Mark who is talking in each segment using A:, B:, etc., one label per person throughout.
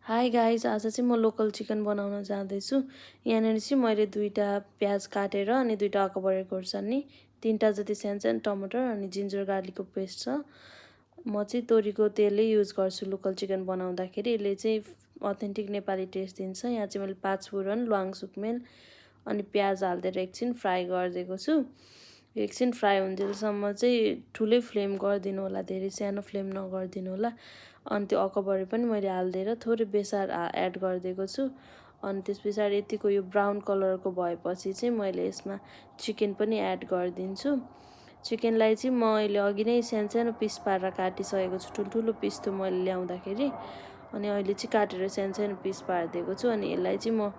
A: Hi guys, आज चाहिँ म लोकल चिकन बनाउन जाँदैछु। यहाँनिर चाहिँ मैले 2टा प्याज काटेर अनि 2टा अकबरी खोर्सानी, 3टा जति सानो टमाटर अनि जिन्जर गार्लिकको पेस्ट छ। म चाहिँ तोरीको तेलै युज गर्छु लोकल चिकन बनाउँदाखेरि। यसले चाहिँ अथेन्टिक नेपाली टेस्ट दिन्छ। यहाँ चाहिँ मैले 5 फुरन, ल्वाङ सुकमेल अनि प्याज हालिदिएर एकछिन फ्राई गरिदिएको छु। एकछिन फ्राई हुन्जेलसम्म चाहिँ ठुलै फ्लेम गरिदिनु होला, धेरै सानो फ्लेम नगरिदिनु होला। अनि त्यो अकबरी पनि मैले हालिदिएर थोरै बेसार एड गरिदिएको छु। अनि त्यस पछाडि यतिको यो ब्राउन कलरको भएपछि चाहिँ मैले यसमा चिकन पनि एड गरिदिन्छु। चिकनलाई चाहिँ मैले अघि नै सानो सानो पिस पारेर काटिसकेको छु। ठुल्ठुलो पिस थियो मैले ल्याउँदाखेरि, अनि अहिले चाहिँ काटेर सानो सानो पिस पारिदिएको छु। अनि यसलाई चाहिँ म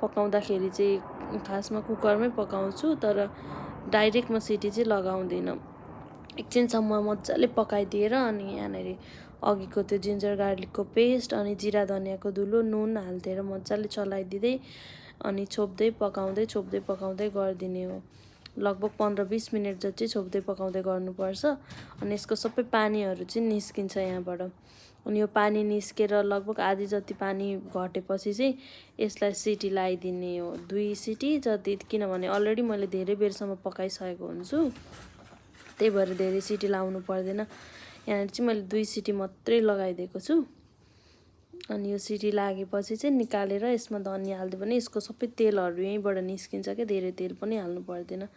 A: पकाउँदाखेरि चाहिँ खासमा कुकरमै पकाउँछु, तर डाइरेक्ट म सिटी चाहिँ लगाउँदिनँ। एकछिनसम्म मजाले पकाइदिएर अनि यहाँनिर अघिको त्यो जिन्जर गार्लिकको पेस्ट अनि जिरा धनियाँको धुलो, नुन हालिदिएर मजाले चलाइदिँदै अनि छोप्दै पकाउँदै गरिदिने हो। लगभग 15-20 मिनट जति छोप्दै पकाउँदै गर्नुपर्छ। अनि यसको सबै पानीहरू चाहिँ निस्किन्छ यहाँबाट। अनि यो पानी निस्केर लगभग आधी जति पानी घटेपछि चाहिँ यसलाई सिटी लगाइदिने हो, 2 सिटी जति, किनभने अलरेडी मैले धेरै बेरसम्म पकाइसकेको हुन्छु, त्यही भएर धेरै सिटी लाउनु पर्दैन। यहाँनिर चाहिँ मैले 2 सिटी मात्रै लगाइदिएको छु। अनि यो सिटी लागेपछि चाहिँ निकालेर यसमा धनियाँ हालिदियो भने यसको सबै तेलहरू यहीँबाट निस्किन्छ क्या, धेरै तेल पनि हाल्नु पर्दैन।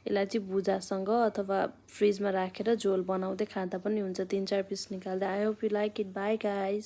A: यसलाई चाहिँ भुजासँग अथवा फ्रिजमा राखेर झोल बनाउँदै खाँदा पनि हुन्छ। 3-4 पिस निकाल्दै। I hope you like it. By guys.